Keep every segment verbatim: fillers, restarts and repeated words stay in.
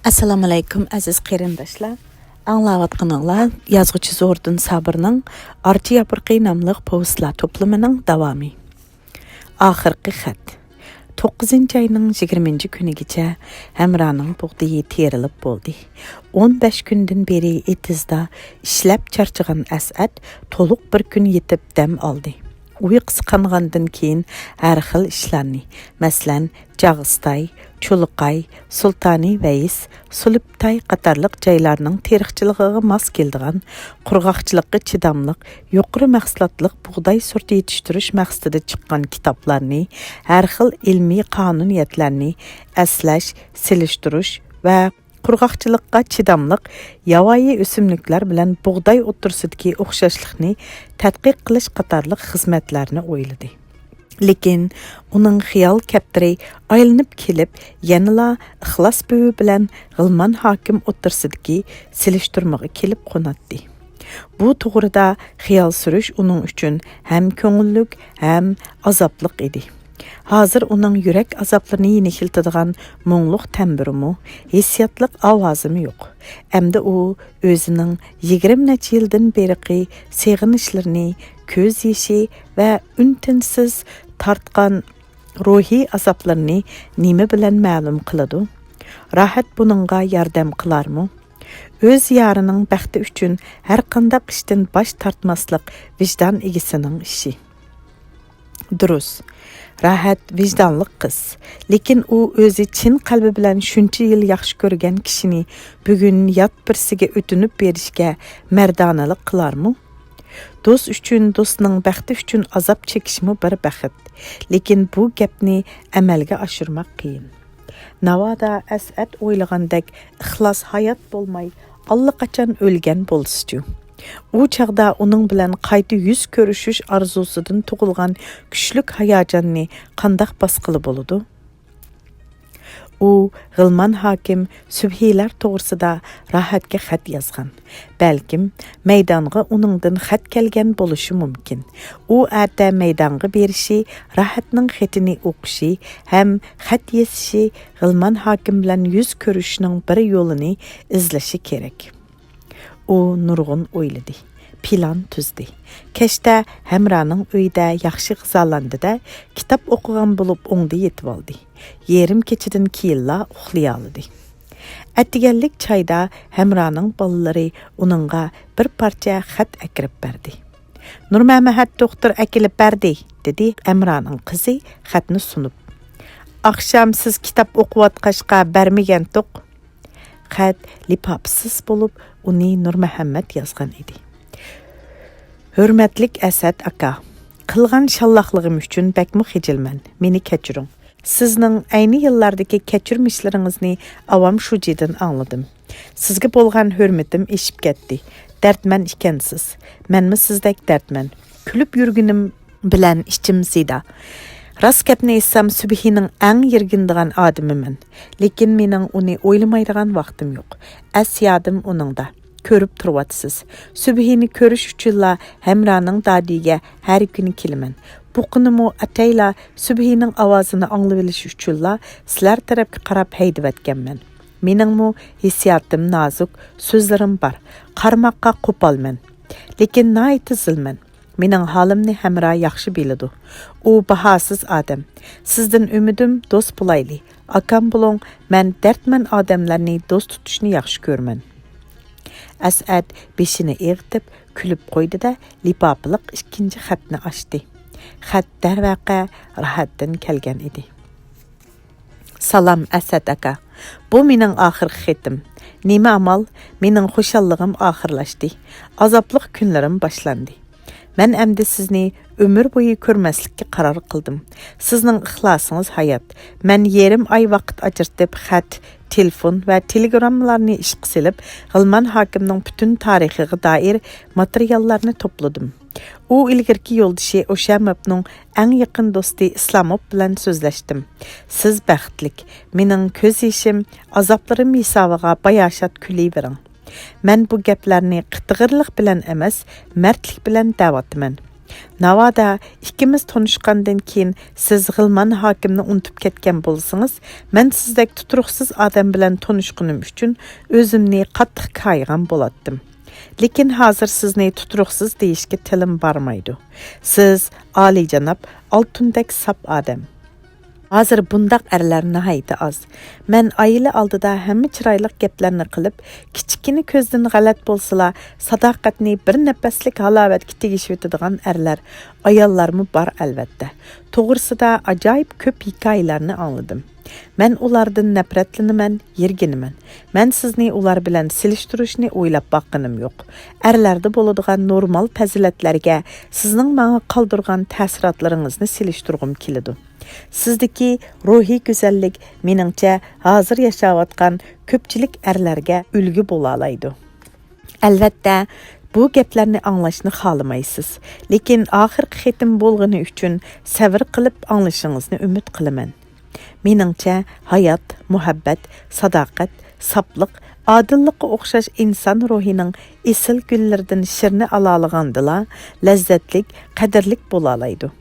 ئەسسالامۇئەلەيكۇم، ئەزىز قېرىنداشلار. ئاڭلاۋاتقىنىڭلار يازغۇچى زوھۇردىن سابىرنىڭ ئارچا ياپرىقى ناملىق پوۋېستلار توپلىمىنىڭ داۋامى. ئاخىرقى خەت. توققۇزىنچى ئاينىڭ يىگىرمىنچى كۈنىگىچە ھەمرانىڭ بۇغدىيى تېرىلىپ بولدى. ئون بەش كۈندىن بېرى ئېتىزدا ئىشلەپ چارچىغان ئەسئەت تولۇق بىر كۈن يېتىپ دەم ئالدى. ئۇيقۇسى قانغاندىن كېيىن ھەر خىل ئىشلارنى، مەسىلەن، جاغىستاي، چۇلۇقاي، سۇلتانى ۋەيس، سۇلىپتاي قاتارلىق جايلارنىڭ تېرىقچىلىقىغا ماس كېلىدىغان، قۇرغاقچىلىققا چىداملىق، يۇقىرى مەھسۇلاتلىق بۇغداي سورتى يېتىشتۈرۈش مەقسىتىدە چىققان كىتابلارنى، ھەر خىل ئىلمىي قانۇنىيەتلەرنى ئەسلەش، سېلىشتۇرۇش ۋە قۇرغاقچىلىققا چىداملىق ياۋايى ئۆسۈملۈكلەر بىلەن بۇغداي ئوتتۇرىسىدىكى ئوخشاشلىقنى تەتقىق قىلىش قاتارلىق خىزمەتلەرنى ئويلىدى. لېكىن ئۇنىڭ خىيال كەپتىرى ئايلىنىپ كېلىپ، يەنىلا ئىخلاس بۈۋى بىلەن غىلمان ھاكىم ئوتتۇرىسىدىكى سېلىشتۇرمىغا كېلىپ قوناتتى. بۇ توغرىدا خىيال سۈرۈش ئۇنىڭ ئۈچۈن ھەم كۆڭۈللۈك، ھەم ئازابلىق ئىدى. ھازىر ئۇنىڭ يۈرەك ئازابلىرىنى يېنىكلىتىدىغان مۇڭلۇق تەمبۇرىمۇ، ھېسسىياتلىق ئاۋازىمۇ يوق. ئەمدى ئۇ ئۆزىنىڭ يىگىرمە نەچچە يىلدىن بېرىقى سېغىنىشلىرىنى، كۆز يېشى ۋە ئۈن-تىنسىز تارتقان روھىي ئازابلىرىنى نېمە بىلەن مەلۇم قىلىدۇ؟ راھەت بۇنىڭغا ياردەم قىلارمۇ؟ ئۆز يارىنىڭ بەختى ئۈچۈن ھەرقانداق ئىشتىن باش تارتماسلىق ۋىجدان ئىگىسىنىڭ ئىشى. دۇرۇس، راھەت ۋىجدانلىق قىز. لېكىن ئۇ ئۆزى چىن قەلبى بىلەن شۇنچە يىل ياخشى كۆرگەن كىشىنى بۈگۈن يات بىرسىگە ئۆتۈنۈپ بېرىشكە مەردانىلىق قىلارمۇ؟ دوست ئۈچۈن، دوستنىڭ بەختى ئۈچۈن ئازاب چېكىشمۇ بىر بەخت. لېكىن بۇ گەپنى ئەمەلگە ئاشۇرماق قىيىن. ناۋادا ئەسئەت ئويلىغاندەك ئىخلاس ھايات بولماي، ئاللىقاچان ئۆلگەن بولسىچۇ؟ ئۇ چاغدا ئۇنىڭ بىلەن قايتا يۈز كۆرۈشۈش ئارزۇسىدىن تۇغۇلغان كۈچلۈك ھاياجاننى قانداق باسقىلى بولىدۇ؟ ئۇ غىلمان ھاكىم سۈبھىيلەر توغرىسىدا راھەتكە خەت يازغان. بەلكىم، مەيدانغا ئۇنىڭدىن خەت كەلگەن بولۇشى مۇمكىن. ئۇ ئەتە مەيدانغا بېرىشى، راھەتنىڭ خېتىنى ئوقۇشى ھەم خەت يېزىشى غىلمان ھاكىم بىلەن يۈز كۆرۈشۈشنىڭ بىر يولىنى ئىزلىشى كېرەك. ئۇ نۇرغۇن ئويلىدى، پىلان تۈزدى. كەچتە ھەمرانىڭ ئۆيىدە ياخشى غىزالاندى-دە، كىتاب ئوقۇغان بولۇپ ئوڭدا يېتىۋالدى. يېرىم كېچىدىن كېيىنلا ئۇخلىيالىدى. ئەتىگەنلىك چايدا ھەمرانىڭ بالىلىرى ئۇنىڭغا بىر پارچە خەت ئەكىرىپ بەردى. «نۇرمەمەت دوختۇر ئەكېلىپ بەردى»، دېدى ھەمرانىڭ قىزى خەتنى سۇنۇپ. «ئاخشام سىز كىتاب ئوقۇۋاتقاچقا بەرمىگەنتۇق.» خەت لىپاپىسىز بولۇپ، ئۇنى نۇرمەھەممەت يازغان ئىدى. «ھۆرمەتلىك ئەسەت ئاكا، قىلغان شاللاقلىقىم ئۈچۈن بەكمۇ خىجىلمەن، مېنى كەچۈرۈڭ. سىزنىڭ ئەينى يىللاردىكى كەچۈرمىشلىرىڭىزنى ئاۋام شۇجىدىن ئاڭلىدىم. سىزگە بولغان ھۆرمىتىم ئېشىپ كەتتى. دەردمەن ئىكەنسىز. مەنمۇ سىزدەك دەردمەن. كۈلۈپ يۈرگىنىم بىلەن ئىچىم زىدا. راست گەپنى ئېيتسام، سۈبھىنىڭ ئەڭ يىرگىنىدىغان ئادىمىمەن. لېكىن مېنىڭ ئۇنى ئويلىمايدىغان ۋاقتىم يوق. ئەس-يادىم ئۇنىڭدا. كۆرۈپ تۇرۇۋاتىسىز. سۈبھىنى كۆرۈش ئۈچۈنلا ھەمرانىڭ دادىيىگە ھەر كۈنى كېلىمەن. بۇ قېنىمۇ ئاتايلا سۈبھىنىڭ ئاۋازىنى ئاڭلىۋېلىش ئۈچۈنلا سىلەر تەرەپكە قاراپ ھەيدىۋەتكەنمەن. مېنىڭمۇ ھېسسىياتىم نازۇك، سۆزلىرىم بار. قارىماققا قوپالمەن. لېكىن ناھايىتى زىلمەن. مېنىڭ ھالىمنى ھەمرا ياخشى بىلىدۇ. ئۇ باھاسىز ئادەم. سىزدىن ئۈمىدىم، دوست بولايلى. ئاكام بولۇڭ، مەن دەردمەن ئادەملەرنى دوست تۇتۇشنى ياخشى كۆرىمەن. ئەسئەت بېشىنى ئېغىتىپ، كۈلۈپ قويدى-دە، لىپاپىلىق ئىككىنچى خەتنى ئاچتى. خەت دەرۋەقە راھەتتىن كەلگەن ئىدى. سالام، ئەسئەت ئاكا. بۇ مېنىڭ ئاخىرقى خېتىم. نېمە ئامال، مېنىڭ خۇشاللىقىم ئاخىرلاشتى. ئازابلىق كۈنلىرىم باشلاندى. مەن ئەمدى سىزنى ئۆمۈر بويى كۆرمەسلىككە قارار قىلدىم. سىزنىڭ ئىخلاسىڭىز ھايات. مەن يېرىم ئاي ۋاقىت ئاجرىتىپ خەت، تېلېفون ۋە تېلېگراممىلارنى ئىشقا سېلىپ، غىلمان ھاكىمنىڭ پۈتۈن تارىخىغا دائىر ماتېرىياللارنى توپلىدىم. ئۇ ئىلگىرىكى يولدىشى ئوشاموپنىڭ ئەڭ يېقىن دوستى ئىسلاموف بىلەن سۆزلەشتىم. سىز بەختلىك. مېنىڭ كۆز يېشىم، ئازابلىرىم ھېسابىغا باياشات كۈلۈۋېرىڭ. مەن بۇ گەپلەرنى قىتىغىرلىق بىلەن ئەمەس، مەردلىك بىلەن دەۋاتىمەن. ناۋادا ئىككىمىز تونۇشقاندىن كېيىن سىز غىلمان ھاكىمنى ئۇنتۇپ كەتكەن بولسىڭىز، مەن سىزدەك تۇتۇرۇقسىز ئادەم بىلەن تونۇشقىنىم ئۈچۈن ئۆزۈمنى قاتتىق كايىغان بولاتتىم. لېكىن ھازىر سىزنى تۇتۇرۇقسىز دېيىشكە تىلىم بارمايدۇ. سىز ئالىيجاناب، ئالتۇندەك ساپ ئادەم. ھازىر بۇنداق ئەرلەر ناھايىتى ئاز. مەن ئائىلە ئالدىدا ھەممە چىرايلىق گەپلەرنى قىلىپ، كىچىككىنە كۆزدىن غەلەت بولسىلا، ساداقەتنى بىر نەپەسلىك ھالاۋەتكە تېگىشىۋېتىدىغان ئەرلەر، ئاياللارمۇ بار ئەلۋەتتە. توغرىسىدا ئاجايىپ كۆپ ھېكايىلەرنى ئاڭلىدىم. مەن ئۇلاردىن نەپرەتلىنىمەن، يىرگىنىمەن. مەن سىزنى ئۇلار بىلەن سېلىشتۇرۇشنى ئويلاپ باققىنىم يوق. ئەرلەردە بولىدىغان نورمال پەزىلەتلەرگە سىزنىڭ ماڭا قالدۇرغان تەسىراتلىرىڭىزنى سېلىشتۇرغۇم كېلىدۇ. سىزدىكى روھىي گۈزەللىك، مېنىڭچە، ھازىر ياشاۋاتقان كۆپچىلىك ئەرلەرگە ئۈلگە بولالايدۇ. ئەلۋەتتە، بۇ گەپلەرنى ئاڭلاشنى خالىمايسىز، لېكىن ئاخىرقى قېتىم بولغىنى ئۈچۈن سەۋر قىلىپ ئاڭلىشىڭىزنى ئۈمىد قىلىمەن. مېنىڭچە، ھايات، مۇھەببەت، ساداقەت، ساپلىق، ئادىللىققا ئوخشاش ئىنسان روھىنىڭ ئېسىل گۈللىرىدىن شىرنى ئالالىغاندىلا، لەززەتلىك، قەدىرلىك بولالايدۇ.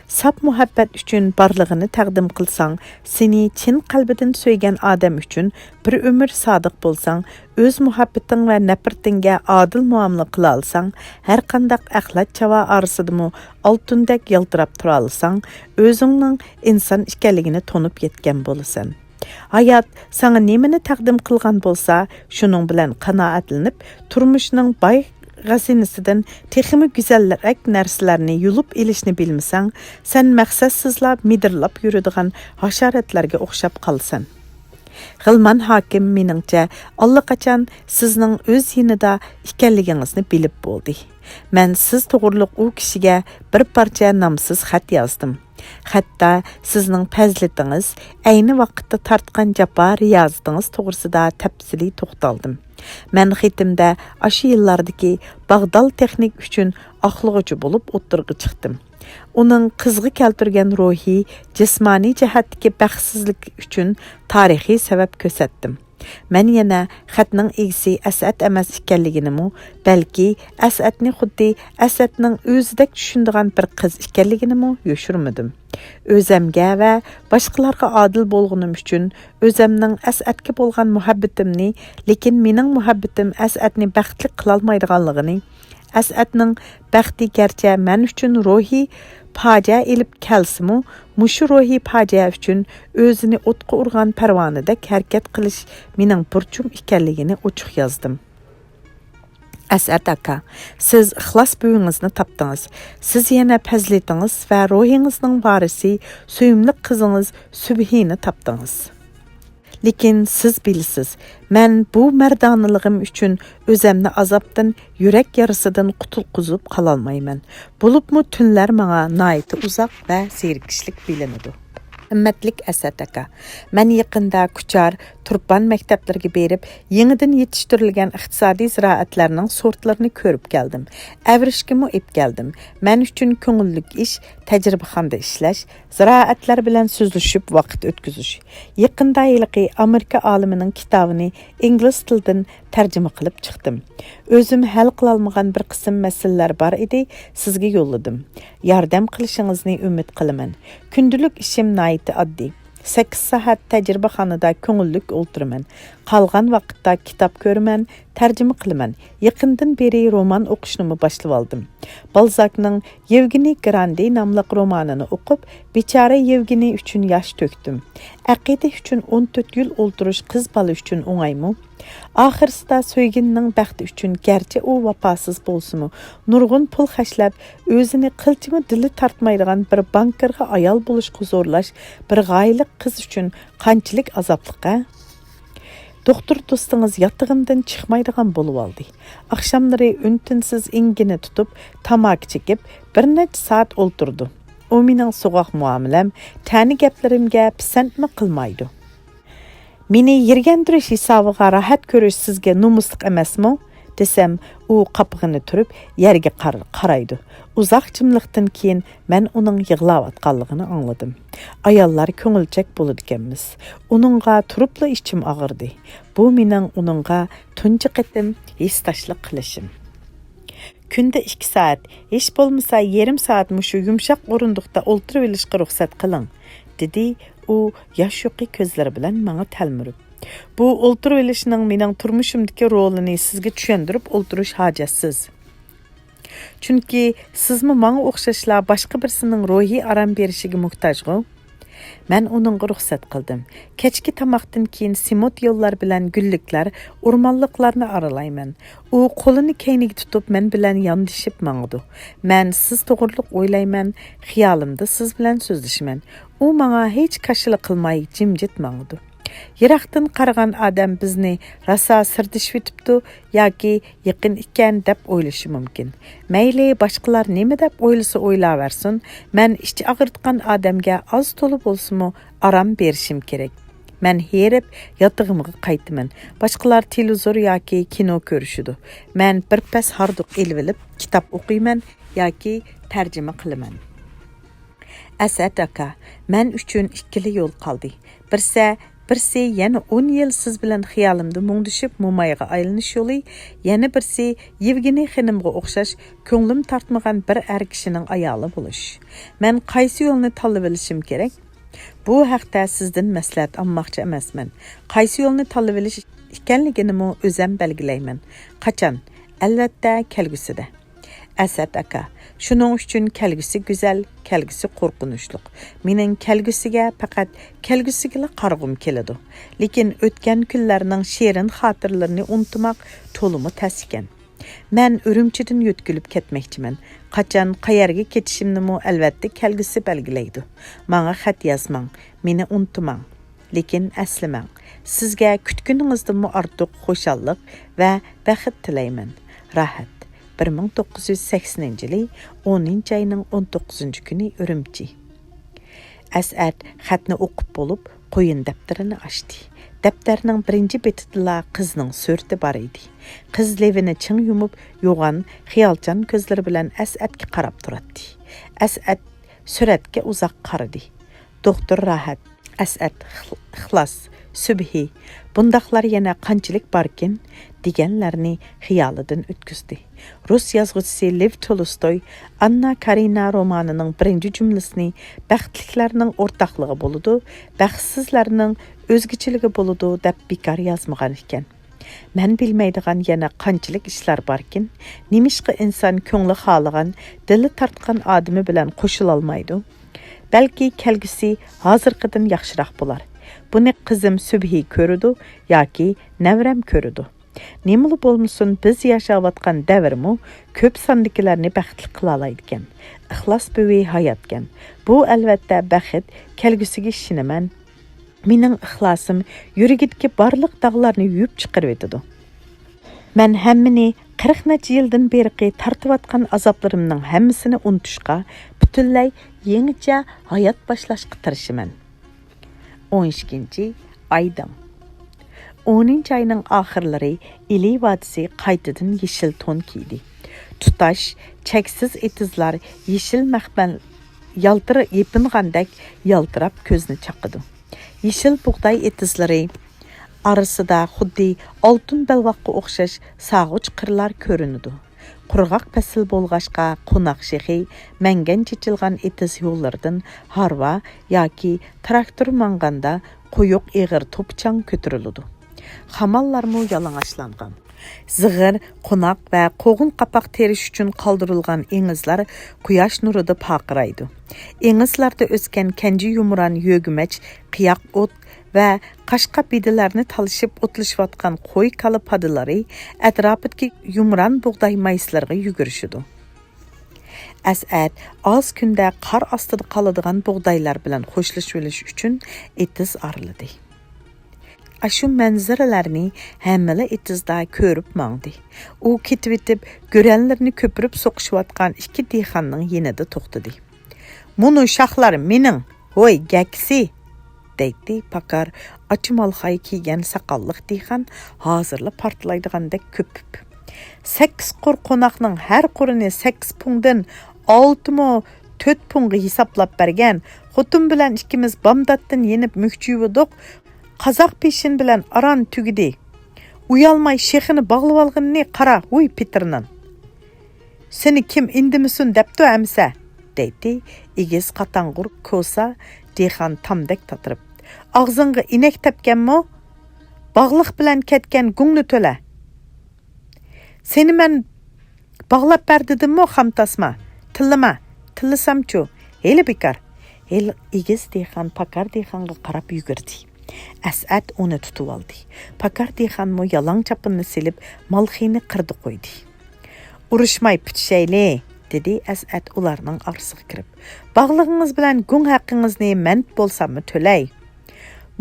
ساپ مۇھەببەت ئۈچۈن بارلىقىنى تەقدىم قىلساڭ، سېنى چىن قەلبىدىن سۆيگەن ئادەم ئۈچۈن بىر ئۆمۈر سادىق بولساڭ، ئۆز مۇھەببىتىڭ ۋە نەپرىتىڭگە ئادىل مۇئامىلە قىلالىساڭ، ھەرقانداق ئەخلەت چاۋا ئارىسىدىمۇ ئالتۇندەك يالتىراپ تۇرالىساڭ، ئۆزۈڭنىڭ ئىنسان ئىكەنلىكىنى تونۇپ يەتكەن بولىسەن. ھايات ساڭا نېمىنى تەقدىم قىلغان بولسا، شۇنىڭ بىلەن قانائەتلىنىپ، تۇرمۇشنىڭ باي خەزىنىسىدىن تېخىمۇ گۈزەلرەك نەرسىلەرنى يۇلۇپ ئېلىشنى بىلمىسەڭ، سەن مەقسەتسىزلا مىدىرلاپ يۈرىدىغان ھاشاراتلارغا ئوخشاپ قالىسەن. غىلمان ھاكىم، مېنىڭچە، ئاللىقاچان سىزنىڭ ئۆز يېنىدا ئىكەنلىكىڭىزنى بىلىپ بولدى. مەن سىز توغرۇلۇق ئۇ كىشىگە بىر پارچە نامسىز خەت يازدىم. خەتتە سىزنىڭ پەزىلىتىڭىز، ئەينى ۋاقىتتا تارتقان جاپا رىيازىتىڭىز توغرىسىدا تەپسىلىي توختالدىم. مەن خېتىمدە ئاشۇ يىللاردىكى باغدال تېخنىك ئۈچۈن ئاقلىغۇچى بولۇپ ئوتتۇرىغا چىقتىم. ئۇنىڭ قىزغا كەلتۈرگەن روھىي، جىسمانىي جەھەتتىكى بەختسىزلىكى ئۈچۈن تارىخىي سەۋەب كۆرسەتتىم. مەن يەنە خەتنىڭ ئىگىسى ئەسئەت ئەمەس ئىكەنلىكىنىمۇ، بەلكى ئەسئەتنى خۇددى ئەسئەتنىڭ ئۆزىدەك چۈشىنىدىغان بىر قىز ئىكەنلىكىنىمۇ يوشۇرمىدىم. ئۆزەمگە ۋە باشقىلارغا ئادىل بولغىنىم ئۈچۈن ئۆزەمنىڭ ئەسئەتكە بولغان مۇھەببىتىمنى، لېكىن مېنىڭ مۇھەببىتىم ئەسئەتنى بەختلىك قىلالمايدىغانلىقىنى، ئەسئەتنىڭ بەختى گەرچە مەن ئۈچۈن روھىي پاجىئە ئېلىپ كەلسىمۇ، مۇشۇ روھىي پاجىئە ئۈچۈن ئۆزىنى ئوتقا ئۇرغان پەرۋانىدەك ھەرىكەت قىلىش مېنىڭ بۇرچۇم ئىكەنلىكىنى ئوچۇق يازدىم. ئەسئەت ئاكا، سىز ئىخلاس بۈۋىڭىزنى تاپتىڭىز. سىز يەنە پەزىلىتىڭىز ۋە روھىڭىزنىڭ ۋارىسى، سۆيۈملۈك قىزىڭىز سۈبھىنى تاپتىڭىز. لېكىن سىز بىلىسىز، مەن بۇ مەردانىلىقىم ئۈچۈن ئۆزەمنى ئازابتىن، يۈرەك يارىسىدىن قۇتۇلقۇزۇپ قالالمايمەن. بولۇپمۇ تۈنلەر ماڭا ناھايىتى ئۇزاق ۋە زېرىكىشلىك بىلىنىدۇ. ھۆرمەتلىك ئەسئەت ئاكا، مەن يېقىندا كۇچار، تۇرپان مەكتەپلىرىگە بېرىپ، يېڭىدىن يېتىشتۈرۈلگەن ئىقتىسادىي زىرائەتلەرنىڭ سورتلىرىنى كۆرۈپ كەلدىم. ئەۋرىشكىمۇ ئېلىپ كەلدىم. مەن ئۈچۈن كۆڭۈللۈك ئىش تەجرىبىخانىدا ئىشلەش، زىرائەتلەر بىلەن سۆزلىشىپ ۋاقىت ئۆتكۈزۈش. يېقىندا ھېلىقى ئامېرىكا ئالىمىنىڭ كىتابىنى ئىنگلىز تىلىدىن تەرجىمە قىلىپ چىقتىم. ئۆزۈم ھەل قىلالمىغان بىر قىسىم مەسىلىلەر بار ئىدى، سىزگە يوللىدىم. ياردەم قىلىشىڭىزنى ئۈمىد قىلىمەن. كۈندىلىك ئىشىم ناھايىتى ئاددىي. سەككىز سائەت تەجرىبىخانىدا كۆڭۈللۈك ئولتۇرىمەن. قالغان ۋاقىتتا كىتاب كۆرىمەن، تەرجىمە قىلىمەن. يېقىندىن بېرى رومان ئوقۇشنىمۇ باشلىۋالدىم. بالزاكنىڭ يېۋگېنىي گراندې ناملىق رومانىنى ئوقۇپ، بىچارە يېۋگېنىي ئۈچۈن ياش تۆكتۈم. ئەقىدە ئۈچۈن ئون تۆت يىل ئولتۇرۇش قىز بالا ئۈچۈن ئوڭايمۇ؟ ئاخىرسىدا سۆيگىنىنىڭ بەختى ئۈچۈن گەرچە ئۇ ۋاپاسىز بولسىمۇ، نۇرغۇن پۇل خەجلەپ، ئۆزىنى قىلچىمۇ دىلى تارتمايدىغان بىر بانكىرغا ئايال بولۇشقا زورلاش بىر غايىلىق قىز ئۈچۈن قانچىلىك ئازابلىق ھە؟ دوختۇر دوستىڭىز ياتىقىمدىن چىقمايدىغان بولۇۋالدى. ئاخشاملىرى ئۈن-تىنسىز ئىنگىنە تۇتۇپ، تاماكا چېكىپ، بىر نەچچە سائەت ئولتۇرىدۇ. ئۇ مېنىڭ سوغۇق مۇئامىلەم، تەنە گەپلىرىمگە پىسەنتمۇ قىلمايدۇ. مېنى يىرگەندۈرۈش ھېسابىغا راھەت كۆرۈش سىزگە نومۇسلۇق ئەمەسمۇ؟ دېسەم، ئۇ قاپىقىنى تۈرۈپ، يەرگە قار-، قارايدۇ. ئۇزاق جىملىقتىن كېيىن مەن ئۇنىڭ يىغلاۋاتقانلىقىنى ئاڭلىدىم. ئاياللار كۆڭۈلچەك بولىدىكەنمىز. ئۇنىڭغا تۇرۇپلا ئىچىم ئاغرىدى. بۇ مېنىڭ ئۇنىڭغا تۇنجى قېتىم ھېسداشلىق قىلىشىم. كۈندە ئىككى سائەت، ھېچ بولمىسا يېرىم سائەت مۇشۇ يۇمشاق ئورۇندۇقتا ئولتۇرۇۋېلىشقا رۇخسەت قىلىڭ، دېدى ئۇ ياش يۇقى كۆزلىرى بىلەن ماڭا تەلمۈرۈپ. بۇ ئولتۇرۇۋېلىشنىڭ مېنىڭ تۇرمۇشۇمدىكى رولىنى سىزگە چۈشەندۈرۈپ ئولتۇرۇش ھاجەتسىز. چۈنكى سىزمۇ ماڭا ئوخشاشلا باشقا بىرسىنىڭ روھىي ئارام بېرىشىگە موھتاجغۇ؟ مەن ئۇنىڭغا رۇخسەت قىلدىم. كەچكى تاماقتىن كېيىن سېمونت يوللار بىلەن گۈللۈكلەر، ئورمانلىقلارنى ئارىلايمەن. ئۇ قولىنى كەينىگە تۇتۇپ مەن بىلەن ياندىشىپ ماڭىدۇ. مەن سىز توغرۇلۇق ئويلايمەن، خىيالىمدا سىز بىلەن سۆزلىشىمەن. ئۇ ماڭا ھېچ كاشىلا قىلماي جىمجىت ماڭىدۇ. يىراقتىن قارىغان ئادەم بىزنى راسا سىردىشىۋېتىپتۇ ياكى يېقىن ئىكەن دەپ ئويلىشى مۇمكىن. مەيلى، باشقىلار نېمە دەپ ئويلىسا ئويلاۋەرسۇن، مەن ئىچ ئاغرىتقان ئادەمگە ئاز-تولا بولسىمۇ ئارام بېرىشىم كېرەك. مەن ھېرىپ ياتىقىمغا قايتىمەن. باشقىلار تېلېۋىزور ياكى كىنو كۆرۈشىدۇ. مەن بىر پەس ھاردۇق ئېلىۋېلىپ كىتاب ئوقۇيمەن ياكى تەرجىمە قىلىمەن. ئەسئەت ئاكا، مەن ئۈچۈن ئىككىلا يول قالدى. بىرسە، بىرسى يەنە ئون يىل سىز بىلەن خىيالىمدا مۇڭدىشىپ مومايغا ئايلىنىش يولى، يەنە بىرسى يېۋگېنىي خېنىمغا ئوخشاش كۆڭلۈم تارتمىغان بىر ئەر كىشىنىڭ ئايالى بولۇش. مەن قايسى يولنى تاللىۋېلىشىم كېرەك؟ بۇ ھەقتە سىزدىن مەسلىھەت ئالماقچى ئەمەسمەن. قايسى يولنى تاللىۋېلىش ئىكەنلىكىنىمۇ ئۆزەم بەلگىلەيمەن. قاچان؟ ئەلۋەتتە، كەلگۈسىدە. ئەسئەت ئاكا، شۇنىڭ ئۈچۈن كەلگۈسى گۈزەل، كەلگۈسى قورقۇنچلۇق. مېنىڭ كەلگۈسىگە پەقەت كەلگۈسىگىلا قارىغۇم كېلىدۇ. لېكىن ئۆتكەن كۈنلەرنىڭ شېرىن خاتىرىلىرىنى ئۇنتۇماق تولىمۇ تەس ئىكەن. مەن ئۈرۈمچىدىن يۆتكىلىپ كەتمەكچىمەن. قاچان، قەيەرگە كېتىشىمنىمۇ ئەلۋەتتە كەلگۈسى بەلگىلەيدۇ. ماڭا خەت يازماڭ، مېنى ئۇنتۇماڭ. لېكىن ئەسلىمەڭ، سىزگە كۈتكىنىڭىزدىنمۇ ئارتۇق خۇشاللىق ۋە بەخت تىلەيمەن. راھەت. بىر مىڭ توققۇز يۈز سەكسىنىنچى يىلى ئونىنچى ئاينىڭ ئون توققۇزىنچى كۈنى، ئۈرۈمچى. ئەسئەت خەتنى ئوقۇپ بولۇپ، قويۇن دەپتىرىنى ئاچتى. دەپتەرنىڭ بىرىنچى بېتىدىلا قىزنىڭ سۈرىتى بار ئىدى. قىز لېۋىنى چىڭ يۇمۇپ، يوغان، خىيالچان كۆزلىرى بىلەن ئەسئەتكە قاراپ تۇراتتى. ئەسئەت سۈرەتكە ئۇزاق قارىدى. دوختۇر راھەت، ئەسئەت، ئىخ-، ئىخلاس، سۈبھى، بۇنداقلار يەنە قانچىلىك باركىن؟ دېگەنلەرنى خىيالىدىن ئۆتكۈزدى. رۇس يازغۇچىسى لېۋ تولستوي ئاننا كارېنىنا رومانىنىڭ بىرىنچى جۈملىسىنى «بەختلىكلەرنىڭ ئورتاقلىقى بولىدۇ، بەختسىزلەرنىڭ ئۆزگىچىلىكى بولىدۇ» دەپ بىكار يازمىغان ئىكەن. مەن بىلمەيدىغان يەنە قانچىلىك ئىشلار باركىن؟ نېمىشقا ئىنسان كۆڭلى خالىغان، دىلى تارتقان ئادىمى بىلەن قوشۇلالمايدۇ؟ بەلكى كەلگۈسى ھازىرقىدىن ياخشىراق بولار. بۇنى قىزىم سۈبھى كۆرىدۇ ياكى نەۋرەم كۆرىدۇ. نېمىلا بولمىسۇن، بىز ياشاۋاتقان دەۋرمۇ كۆپ ساندىكىلەرنى بەختلىك قىلالايدىكەن. ئىخلاس بۈۋى ھاياتكەن. بۇ، ئەلۋەتتە، بەخت، كەلگۈسىگە ئىشىنىمەن. مېنىڭ ئىخلاسىم يۈرىكىدىكى بارلىق داغلارنى يۇيۇپ چىقىرىۋېتىدۇ. مەن ھەممىنى، قىرىق نەچچە يىلدىن بېرىقى تارتىۋاتقان ئازابلىرىمنىڭ ھەممىسىنى ئۇنتۇشقا، پۈتۈنلەي يېڭىچە ھايات باشلاشقا تىرىشىمەن. ئون ئىككىنچى ئايدىڭ. ئونىنچى ئاينىڭ ئاخىرلىرى ئىلى ۋادىسى قايتىدىن يېشىل تون كىيدى. تۇتاش، چەكسىز ئېتىزلار يېشىل مەخمەل يالتىر-، يېپىنغاندەك يالتىراپ كۆزنى چاقىدۇ. يېشىل بۇغداي ئېتىزلىرى ئارىسىدا خۇددى ئالتۇن بەلباغقا ئوخشاش ساغۇچ قىرلار كۆرۈنىدۇ. قۇرغاق پەسىل بولغاچقا، قوناق شېخى، مەڭگەن چېچىلغان ئېتىز يوللىرىدىن ھارۋا ياكى تىراكتور ماڭغاندا قويۇق ئېغىر توپا-چاڭ كۆتۈرۈلىدۇ. خامانلارمۇ يالىڭاچلانغان. زىغىر، قوناق ۋە قوغۇن قاپاق تېرىش ئۈچۈن قالدۇرۇلغان ئېڭىزلار قۇياش نۇرىدا پارقىرايدۇ. ئېڭىزلاردا ئۆسكەن كەنجى يۇمران يۆگىمەچ، قىياق ئوت ۋە قاشقا بېدىلەرنى تالىشىپ ئوتلىشىۋاتقان قوي-كالا پادىلىرى ئەتراپىدىكى يۇمران بۇغداي مايسىلىرىغا يۈگۈرۈشىدۇ. ئەسئەت ئاز كۈندە قار ئاستىدا قالىدىغان بۇغدايلار بىلەن خوشلىشىۋېلىش ئۈچۈن ئېتىز ئارىلىدى. ئاشۇ مەنزىرىلەرنى ھەممىلا ئېتىزدا كۆرۈپ ماڭدى. ئۇ كېتىۋېتىپ، گۆرەنلىرىنى كۆپۈرۈپ سوقۇشۇۋاتقان ئىككى دېھقاننىڭ يېنىدا توختىدى. «مۇنۇ شاخلار مېنىڭ، ھوي، گەكسى!» دەيتتى پاكار ئاچا مالخاي كىيگەن ساقاللىق دېھقان ھازىرلا پارتلايدىغاندەك كۆپۈپ. «سەككىز قۇر قوناقنىڭ ھەر قۇرىنى سەككىز پۇڭدىن ئالتە مو تۆت پۇڭغا ھېسابلاپ بەرگەن، خوتۇن بىلەن ئىككىمىز بامداتتىن يېنىپ مۈكچىيىۋىدۇق، قازاق پېشىن بىلەن ئاران تۈگىدى. ئۇيالماي شېخىنى باغلىۋالغىنىنى قارا، ھۇي، پېتىرنان!» سېنى كىم ئىندىمىسۇن دەپتۇ ئەمىسە؟ دەيتتى ئېگىز قاتاڭغۇر كوسا دېھقان تامدەك تاتىرىپ. ئاغزىڭغا ئىنەك تەپكەنمۇ؟ باغلىق بىلەن كەتكەن گۇڭنى تۆلە. سېنى مەن باغلاپ بەر دېدىممۇ، خام تاسما؟ تىللىما، تىللىسامچۇ؟ ھېلى بىكار. ھېلى ئېگىز دېھقان پاكار دېھقانغا قاراپ يۈگۈردى. ئەسئەت ئۇنى تۇتۇۋالدى. پاكار دېھقانمۇ يالاڭ چاپىنىنى سېلىپ، مالخىينى قىردا قويدى. ئۇرۇشماي پۈتۈشەيلى، دېدى ئەسئەت ئۇلارنىڭ ئارىسىغا كىرىپ. باغلىقىڭىز بىلەن گۇڭ ھەققىڭىزنى مەن بولساممۇ تۆلەي.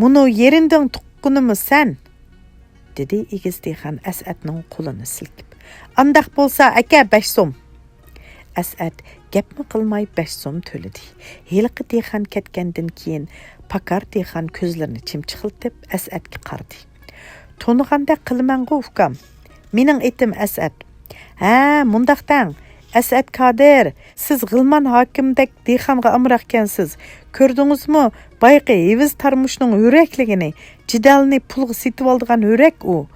مۇنۇ يېرىندىڭ تۇغقىنىمۇ سەن؟ دېدى ئېگىز دېھقان ئەسئەتنىڭ قولىنى سىلكىپ. ئانداق بولسا، ئەكە، بەش سوم. ئەسئەت گەپمۇ قىلماي بەش سوم تۆلىدى. ھېلىقى دېھقان كەتكەندىن كېيىن، پاكار دېھقان كۆزلىرىنى چىمچىقلىتىپ ئەسئەتكە قارىدى. تونۇغاندەك قىلىمەنغۇ، ئۇكام. مېنىڭ ئېتىم ئەسئەت. ھە، مۇنداق دەڭ، ئەسئەت كادىر، سىز غىلمان ھاكىمدەك دېھقانغا ئامراقكەنسىز. كۆردىڭىزمۇ، بايىقى ھېۋىز تارمۇشنىڭ ھۆرەكلىكىنى؟ جېدەلنى پۇلغا سېتىۋالىدىغان ھۆرەك ئۇ.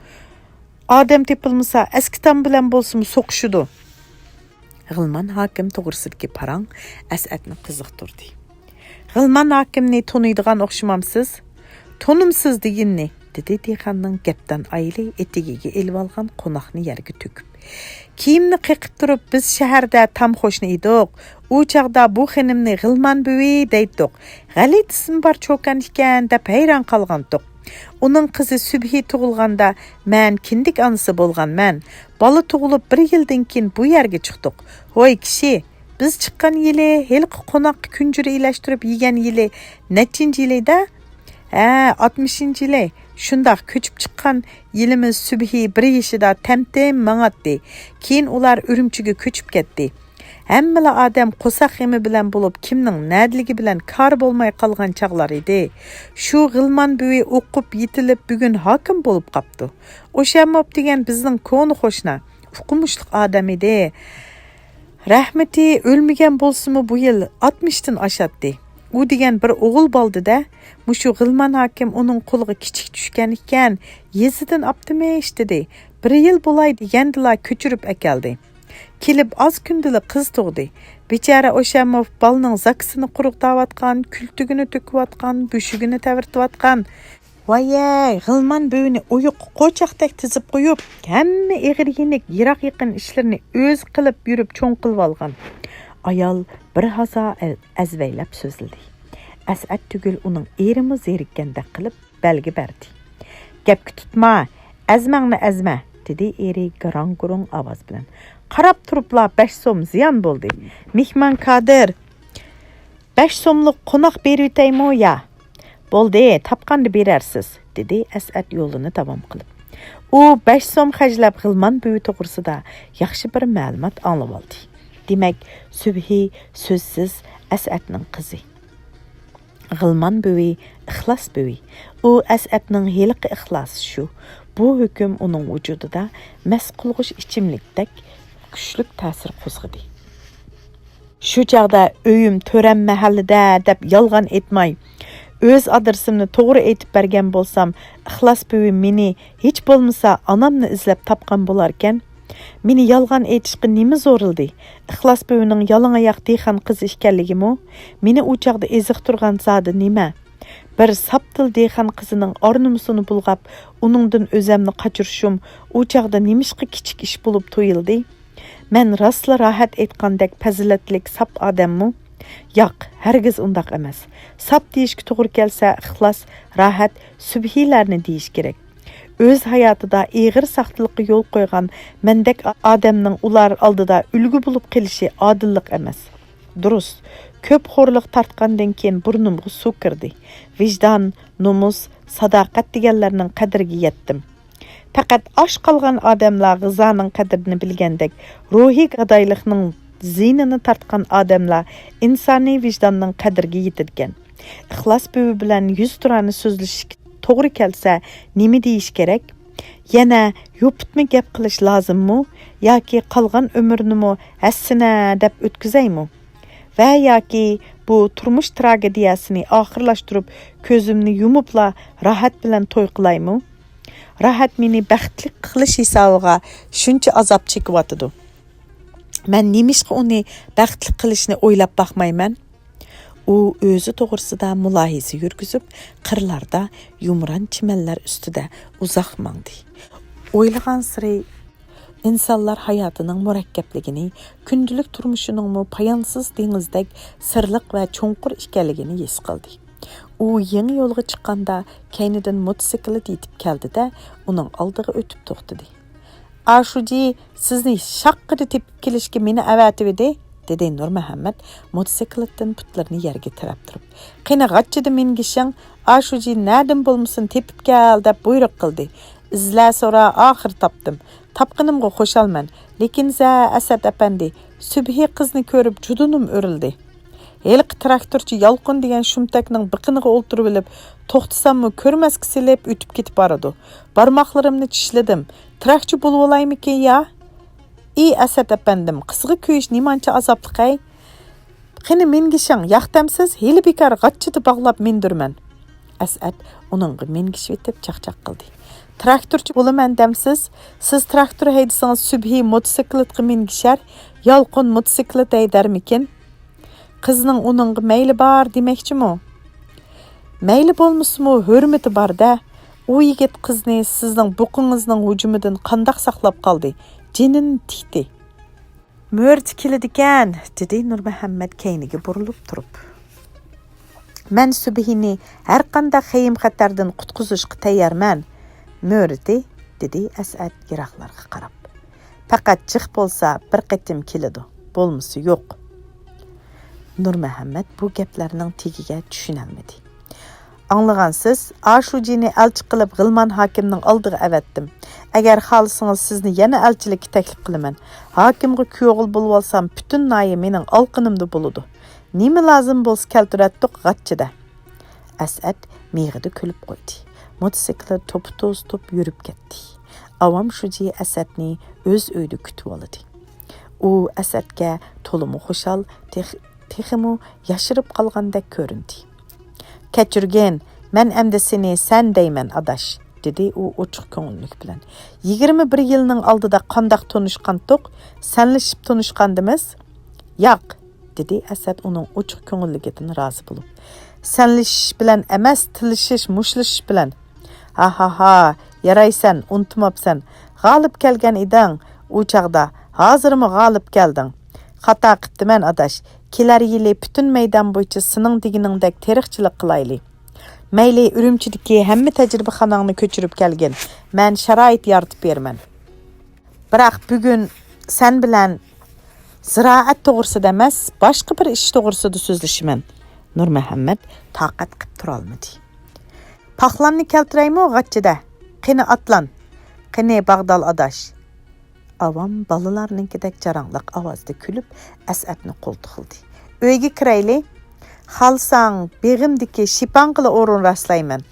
ئادەم تېپىلمىسا، ئەسكى تام بىلەن بولسىمۇ سوقۇشىدۇ. غىلمان ھاكىم توغرىسىدىكى پاراڭ ئەسئەتنى قىزىقتۇردى. غىلمان ھاكىمنى تونۇيدىغان ئوخشىمامسىز؟ تونۇمسىز دېگىننى، دېدى دېھقاننىڭ گەپدان ئايىلى ئېتىكىگە ئېلىۋالغان قوناقنى يەرگە تۆكۈپ. كىيىمنى قېقىپ تۇرۇپ، بىز شەھەردە تامخوشنا ئىدۇق. ئۇ چاغدا بۇ خېنىمنى غىلمان بۈۋى دەيتتۇق. غەلىتە ئىسمى بار چوكان ئىكەن، دەپ ھەيران قالغانتۇق. ئۇنىڭ قىزى سۈبھى تۇغۇلغاندا، مەن كىندىك ئانىسى بولغانمەن. بالا تۇغۇلۇپ بىر يىلدىن كېيىن بۇ يەرگە چىقتۇق. ھوي كىشى، بىز چىققان يىلى، ھېلىقى قوناققا كۈنجۈرە ئىلەشتۈرۈپ يېگەن يىلى نەچچىنچى يىلى دە؟ ھە، ئاتمىشىنچى يىلى. شۇنداق، كۆچۈپ چىققان يىلىمىز سۈبھى بىر يېشىدا تەمتىم ماڭاتتى. كېيىن ئۇلار ئۈرۈمچىگە كۆچۈپ كەتتى. ھەممىلا ئادەم قورساق غېمى بىلەن بولۇپ، كىمنىڭ نەدىلىكى بىلەن كارى بولماي قالغان چاغلار ئىدى. شۇ غىلمان بۈۋى ئوقۇپ يېتىلىپ، بۈگۈن ھاكىم بولۇپ قاپتۇ. ئوشاموف دېگەن بىزنىڭ كونا قوشنا، ئوقۇمۇشلۇق ئادەم ئىدى. رەھمىتى ئۆلمىگەن بولسىمۇ، بۇ يىل ئاتمىشتىن ئاشاتتى. ئۇ دېگەن بىر ئوغۇل بالدى-دە، مۇشۇ غىلمان ھاكىم ئۇنىڭ قولىغا كىچىك چۈشكەن ئىكەن، يېزىدىن ئاپتىمىش دېدى. بىر يىل بولاي دېگەندىلا كۆچۈرۈپ ئەكەلدى. كېلىپ ئاز كۈندىلا قىز تۇغدى. بىچارە ئوشاموف بالىنىڭ زاكىسىنى قۇرۇقداۋاتقان، كۈلتۈگىنى تۆكۈۋاتقان، بۆشۈكىنى تەۋرىتىۋاتقان. ۋايەي، غىلمان بۈۋىنى ئويۇق قوچاقتەك تىزىپ قويۇپ، ھەممە ئېغىر-يېنىك، يىراق-يېقىن ئىشلىرىنى ئۆزى قىلىپ يۈرۈپ چوڭ قىلىۋالغان. ئايال بىر ھازا ئەل-، ئەزۋەيلەپ سۆزلىدى. ئەسئەت تۈگۈل ئۇنىڭ ئېرىمۇ زېرىككەندەك قىلىپ بەلگە بەردى. گەپكە تۇتما، ئەزمەڭنى ئەزمە، دېدى ئېرى گاراڭ-گۇرۇڭ ئاۋاز بىلەن. قاراپ تۇرۇپلا بەش سوم زىيان بولدى. مېھمان كادىر، بەش سوملۇق قوناق بېرىۋېتەيمۇ يا؟ بولدى، تاپقاندا بېرەرسىز، دېدى ئەسئەت يولىنى داۋام قىلىپ. ئۇ بەش سوم خەجلەپ غىلمان بۈۋى توغرىسىدا ياخشى بىر مەلۇمات ئاڭلىۋالدى. دېمەك، سۈبھى سۆزسىز ئەسئەتنىڭ قىزى. غىلمان بۈۋى، ئىخلاس بۈۋى. ئۇ ئەسئەتنىڭ ھېلىقى ئىخلاسى شۇ. بۇ ھۆكۈم ئۇنىڭ ۋۇجۇدىدا مەست قىلغۇچ ئىچىملىكتەك كۈچلۈك تەسىر قوزغىدى. شۇ چاغدا ئۆيۈم تۆرەم مەھەللىدە دەپ يالغان ئېيتماي، ئۆز ئادرېسىمنى توغرا ئېيتىپ بەرگەن بولسام، ئىخلاس بۈۋى مېنى ھېچ بولمىسا ئانامنى ئىزلەپ تاپقان بولاركەن. مېنى يالغان ئېيتىشقا نېمە زورلىدى؟ ئىخلاس بۈۋىنىڭ يالىڭاياق دېھقان قىزى ئىكەنلىكىمۇ؟ مېنى ئۇ چاغدا ئېزىقتۇرغان زادى نېمە؟ بىر ساپتىل دېھقان قىزىنىڭ ئار-نومۇسىنى بۇلغاپ، ئۇنىڭدىن ئۆزەمنى قاچۇرۇشۇم ئۇ چاغدا نېمىشقا كىچىك ئىش بولۇپ تۇيۇلدى؟ مەن راستلا راھەت ئېيتقاندەك پەزىلەتلىك ساپ ئادەممۇ؟ ياق، ھەرگىز ئۇنداق ئەمەس. ساپ دېيىشكە توغرا كەلسە، ئىخلاس، راھەت، سۈبھىلەرنى دېيىش كېرەك. ئۆز ھاياتىدا ئېغىر ساختىلىققا يول قويغان مەندەك ئادەمنىڭ ئۇلار ئالدىدا ئۈلگە بولۇپ قېلىشى ئادىللىق ئەمەس. دۇرۇس، كۆپ خورلۇق تارتقاندىن كېيىن بۇرنۇمغا سۇ كىردى. ۋىجدان، نومۇس، ساداقەت دېگەنلەرنىڭ قەدرىگە يەتتىم. پەقەت ئاچ قالغان ئادەملا غىزانىڭ قەدرىنى بىلگەندەك، روھىي گادايلىقنىڭ زىيىنىنى تارتقان ئادەملا ئىنسانىي ۋىجداننىڭ قەدرىگە يېتىدىكەن. ئىخلاس بۈۋى بىلەن يۈزتۇرانە سۆزلىشىشكە توغرا كەلسە، نېمە دېيىش كېرەك؟ يەنە يوپۇتما گەپ قىلىش لازىممۇ؟ ياكى قالغان ئۆمۈرنىمۇ ھەسسىنە دەپ ئۆتكۈزەيمۇ؟ ۋە ياكى بۇ تۇرمۇش تىراگېدىيەسىنى ئاخىرلاشتۇرۇپ، كۆزۈمنى يۇمۇپلا راھەت بىلەن توي قىلايمۇ؟ راھەت مېنى بەختلىك قىلىش ھېسابىغا شۇنچە ئازاب چېكىۋاتىدۇ. مەن نېمىشقا ئۇنى بەختلىك قىلىشنى ئويلاپ باقمايمەن؟ ئۇ ئۆزى توغرىسىدا مۇلاھىزە يۈرگۈزۈپ، قىرلاردا يۇمران چىمەنلەر ئۈستىدە ئۇزاق ماڭدى. ئويلىغانسېرى ئىنسانلار ھاياتىنىڭ مۇرەككەپلىكىنى، كۈندىلىك تۇرمۇشىنىڭمۇ پايانسىز دېڭىزدەك سىرلىق ۋە چوڭقۇر ئىكەنلىكىنى ھېس قىلدى. ئۇ يېڭى يولغا چىققاندا، كەينىدىن موتوسىكلىت يېتىپ كەلدى-دە، ئۇنىڭ ئالدىغا ئۆتۈپ توختىدى. ئاشۇجى سىزنى شاققىدە تېپىپ كېلىشكە مېنى ئەۋەتىۋىدى، دېدى نۇرمۇھەممەت موتوسىكلىتتىن پۇتلىرىنى يەرگە تىرەپ تۇرۇپ. قېنى، غاچچىدا مىنگىشىڭ، ئاشۇجى نەدىن بولمىسۇن تېپىپ كەل، دەپ بۇيرۇق قىلدى. ئىزلە سورا، ئاخىرى تاپتىم. تاپقىنىمغا خۇشالمەن. لېكىن زە، ئەسەت ئەپەندى، سۈبھى قىزنى كۆرۈپ جۇدۇنۇم ئۆرۈلدى. ھېلىقى تىراكتورچى يالقۇن دېگەن شۇمتەكنىڭ بېقىنىغا ئولتۇرۇۋېلىپ، توختىساممۇ كۆرمەسكە سېلىپ ئۆتۈپ كېتىپ بارىدۇ. بارماقلىرىمنى چىشلىدىم. تىراكچى بولۇۋالايمىكىن يا؟ ئى ئەسەت ئەپەندىم، قىزغا كۆيۈش نېمانچە ئازابلىق-ھەي؟ قېنى مىنگىشىڭ، ياق دەمسىز، ھېلى بىكار غاچچىدا باغلاپ مىندۈرىمەن. ئەسئەت ئۇنىڭغا مىنگىشىۋېتىپ چاقچاق قىلدى. تىراكتورچى بولىمەن دەمسىز؟ سىز تىراكتور ھەيدىسىڭىز سۈبھى موتوسىكلىتقا مىنگىشەر، يالقۇن موتوسىكلىت ھەيدەرمىكىن؟ قىزنىڭ ئۇنىڭغا مەيلى بار دېمەكچىمۇ؟ مەيلى بولمىسىمۇ ھۆرمىتى بار-دە. ئۇ يىگىت قىزنى سىزنىڭ بۇقىڭىزنىڭ ھۇجۇمىدىن قانداق ساقلاپ قالدى؟ جېنىنى تىكتى. مۆرىتى كېلىدىكەن، دېدى نۇرمۇھەممەت كەينىگە بۇرۇلۇپ تۇرۇپ. مەن سۈبھىنى ھەرقانداق خېيىم-خەتەردىن قۇتقۇزۇشقا تەييارمەن. مۆرىتى، دېدى ئەسئەت يىراقلارغا قاراپ. پەقەت جىق بولسا بىر قېتىم كېلىدۇ، بولمىسا يوق. نۇرمۇھەممەت بۇ گەپلەرنىڭ تېگىگە چۈشىنەلمىدى. ئاڭلىغانسىز، ئاشۇجىنى ئەلچى قىلىپ غىلمان ھاكىمنىڭ ئالدىغا ئەۋەتتىم. ئەگەر خالىسىڭىز سىزنى يەنە ئەلچىلىككە تەكلىپ قىلىمەن. ھاكىمغا كۈيئوغۇل بولۇۋالسام پۈتۈن ناھىيە مېنىڭ ئالىقىنىمدا بولىدۇ. نېمە لازىم بولسا كەلتۈرەتتۇق غاچچىدە. ئەسئەت مىغىدە كۈلۈپ قويدى. موتوسىكلىت توپا-توز توپ يۈرۈپ كەتتى. ئاۋام شۇجى ئەسئەتنى ئۆز ئۆيىدە كۈتۈۋالىدۇ. ئۇ ئەسئەتكە تولىمۇ خۇشال، تېخ-، تېخىمۇ ياشىرىپ قالغاندەك كۆرۈندى. كەچۈرگىن، مەن ئەمدى سېنى سەن دەيمەن، ئاداش، دېدى ئۇ ئوچۇق كۆڭۈللۈك بىلەن. يىگىرمە بىر يىلنىڭ ئالدىدا قانداق تونۇشقانتۇق، سەنلىشىپ تونۇشقاندىمىز؟ ياق، دېدى ئەسئەت ئۇنىڭ ئوچۇق كۆڭۈللۈكىدىن رازى بولۇپ. سەنلىشىش بىلەن ئەمەس، تىللىشىش، مۇشتلىشىش بىلەن. ھا، ھا، ھا، يارايسەن، ئۇنتۇماپسەن. غالىب كەلگەن ئىدىڭ ئۇ چاغدا، ھازىرمۇ غالىب كەلدىڭ. خاتا قىپتىمەن، ئاداش. كېلەر يىلى پۈتۈن مەيدان بويىچە سېنىڭ دېگىنىڭدەك تېرىقچىلىق قىلايلى. مەيلى، ئۈرۈمچىدىكى ھەممە تەجرىبىخاناڭنى كۆچۈرۈپ كەلگىن، مەن شارائىت يارىتىپ بېرىمەن. بىراق بۈگۈن سەن بىلەن زىرائەت توغرىسىدا ئەمەس، باشقا بىر ئىش توغرىسىدا سۆزلىشىمەن. نۇرمۇھەممەت تاقەت قىپ تۇرالمىدى. پاخلاننى كەلتۈرەيمۇ غاچچىدە؟ قېنى ئاتلان. قېنى باغدال ئاداش. ئاۋام بالىلارنىڭكىدەك جاراڭلىق ئاۋازدا كۈلۈپ، ئەسئەتنى قولتۇقلىدى. ئۆيگە كىرەيلى. خالىساڭ، بېغىمدىكى شىپاڭغىلا ئورۇن راسلايمەن.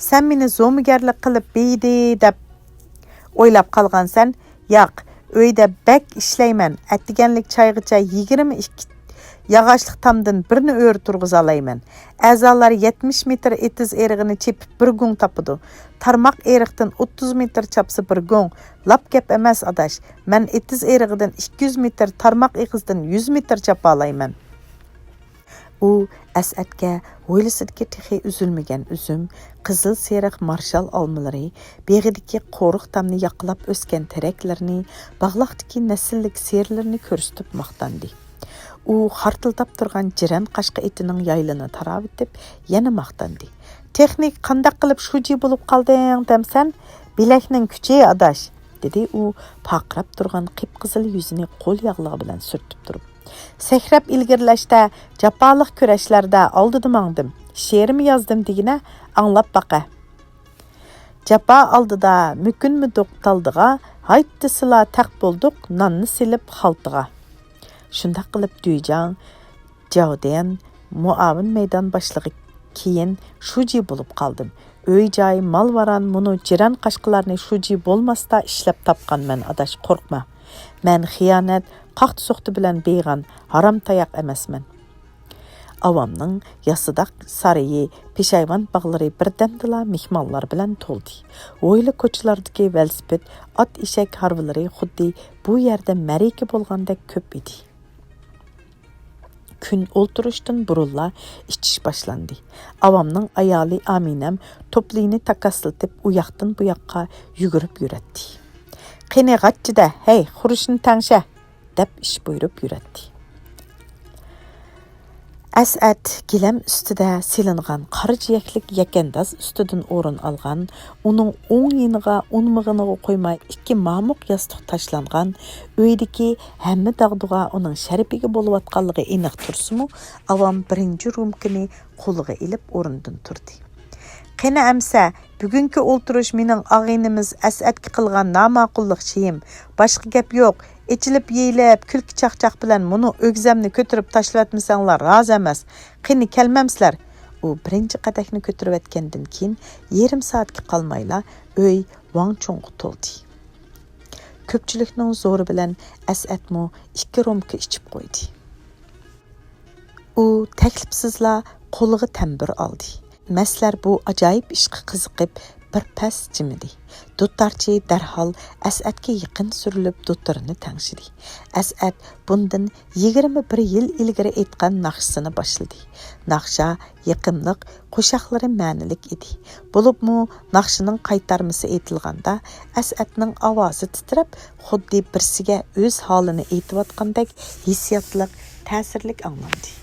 سەن مېنى زومىگەرلىك قىلىپ بېيىدى دەپ ئويلاپ قالغانسەن. ياق، ئۆيدە بەك ئىشلەيمەن. ئەتىگەنلىك چايغىچە يىگىرمە ئىككى ياغاچلىق تامدىن بىرنى ئۆرە تۇرغۇزالايمەن. ئەزالار يەتمىش مېتىر ئېتىز ئېرىقىنى چېپىپ بىر گۇڭ تاپىدۇ. تارماق ئېرىقتىن ئوتتۇز مېتىر چاپسا بىر گۇڭ. لاپ گەپ ئەمەس، ئاداش. مەن ئېتىز ئېرىقىدىن ئىككى يۈز مېتىر، تارماق ئېغىزىدىن يۈز مېتىر چاپالايمەن. ئۇ ئەسئەتكە ھويلىسىدىكى تېخى ئۈزۈلمىگەن ئۈزۈم، قىزىل سېرىق مارشال ئالمىلىرى، بېغىدىكى قورۇق تامنى ياقىلاپ ئۆسكەن تېرەكلىرىنى، باغلاقتىكى نەسىللىك سېرىلىرىنى كۆرسىتىپ ماختاندى. ئۇ خارتىلداپ تۇرغان جىرەن قاشقا ئېتىنىڭ يايلىنى تاراۋېتىپ يەنە ماختاندى. تېخنىك قانداق قىلىپ شۇجى بولۇپ قالدىڭ دەمسەن؟ بىلەكنىڭ كۈچى، ئاداش، دېدى ئۇ پارقىراپ تۇرغان قىپقىزىل يۈزىنى قول ياغلىقى بىلەن سۈرتۈپ تۇرۇپ. سەكرەپ ئىلگىرىلەشتە، جاپالىق كۈرەشلەردە ئالدىدا ماڭدىم، شېئىرمۇ يازدىم دېگىنە، ئاڭلاپ باقە. جاپا ئالدىدا مۆكۈنمىدۇق تالدىغا، ھايت دېسىلا تەق بولدۇق ناننى سېلىپ خالتىغا. شۇنداق قىلىپ دۈيجاڭ، جاۋدىيەن، مۇئاۋىن مەيدان باشلىقى، كېيىن شۇجى بولۇپ قالدىم. ئۆي-جاي، مال-ۋاران، مۇنۇ جىرەن قاشقىلارنى شۇجى بولماستا ئىشلەپ تاپقانمەن، ئاداش، قورقما. مەن خىيانەت، قاقتى-سوقتى بىلەن بېيىغان ھارام تاياق ئەمەسمەن. ئاۋامنىڭ ياسىداق سارىيى، پېشايۋان باغلىرى بىردەمدىلا مېھمانلار بىلەن تولدى. ھويلا كوچىلاردىكى ۋېلىسىپىت، ئات ئېشەك ھارۋىلىرى خۇددى بۇ يەردە مەرىكە بولغاندەك كۆپ ئىدى. كۈن ئولتۇرۇشتىن بۇرۇنلا ئىچىش باشلاندى. ئاۋامنىڭ ئايالى ئامىنەم توپلىنى تاكاسلىتىپ ئۇياقتىن بۇياققا يۈگۈرۈپ يۈرەتتى. قېنى غاچچىدە، ھەي، خۇرۇچنى تەڭشە! دەپ ئىش بۇيرۇپ يۈرەتتى. ئەسئەت گىلەم ئۈستىدە سېلىنغان قارا جىيەكلىك يەكەنداز ئۈستىدىن ئورۇن ئالغان، ئۇنىڭ ئوڭ يېنىغا ئۇنمىغىنىغا قويماي ئىككى مامۇق ياستۇق تاشلانغان، ئۆيدىكى ھەممە داغدۇغا ئۇنىڭ شەرىپىگە بولۇۋاتقانلىقى ئېنىق تۇرسىمۇ، ئاۋام بىرىنچى رومكىنى قولىغا ئېلىپ ئورنىدىن تۇردى. قېنى ئەمسە، بۈگۈنكى ئولتۇرۇش مېنىڭ ئاغىنىمىز ئەسئەتكە قىلغان ناماقۇللۇق شېيىم. باشقا گەپ يوق. ئېچىلىپ يېيىلىپ، كۈلكە چاقچاق بىلەن مۇنۇ ئۆگزەمنى كۆتۈرۈپ تاشلىۋەتمىسەڭلار رازى ئەمەس. قېنى كەلمەمسىلەر؟ ئۇ بىرىنچى قەدەھنى كۆتۈرۈۋەتكەندىن كېيىن يېرىم سائەتكە قالمايلا ئۆي ۋاڭ-چۇڭغا تولدى. كۆپچىلىكنىڭ زورى بىلەن ئەسئەتمۇ ئىككى رومكا ئىچىپ قويدى. ئۇ تەكلىپسىزلا قولىغا تەمبۇر ئالدى. مەسلەر بۇ ئاجايىپ ئىشقا قىزىقىپ، بىر پەس جىمىدى. دۇتارچى دەرھال ئەسئەتكە يېقىن سۈرۈلۈپ، دۇتۇرىنى تەڭشىدى. ئەسئەت بۇندىن يىگىرمە بىر يىل ئىلگىرى ئېيتقان ناخشىسىنى باشلىدى. ناخشا يېقىملىق، قوشاقلىرى مەنىلىك ئىدى. بولۇپمۇ ناخشىنىڭ قايتارمىسى ئېيتىلغاندا، ئەسئەتنىڭ ئاۋازى تىترەپ، خۇددى بىرسىگە ئۆز ھالىنى ئېيتىۋاتقاندەك ھېسسىياتلىق، تەسىرلىك ئاڭلاندى.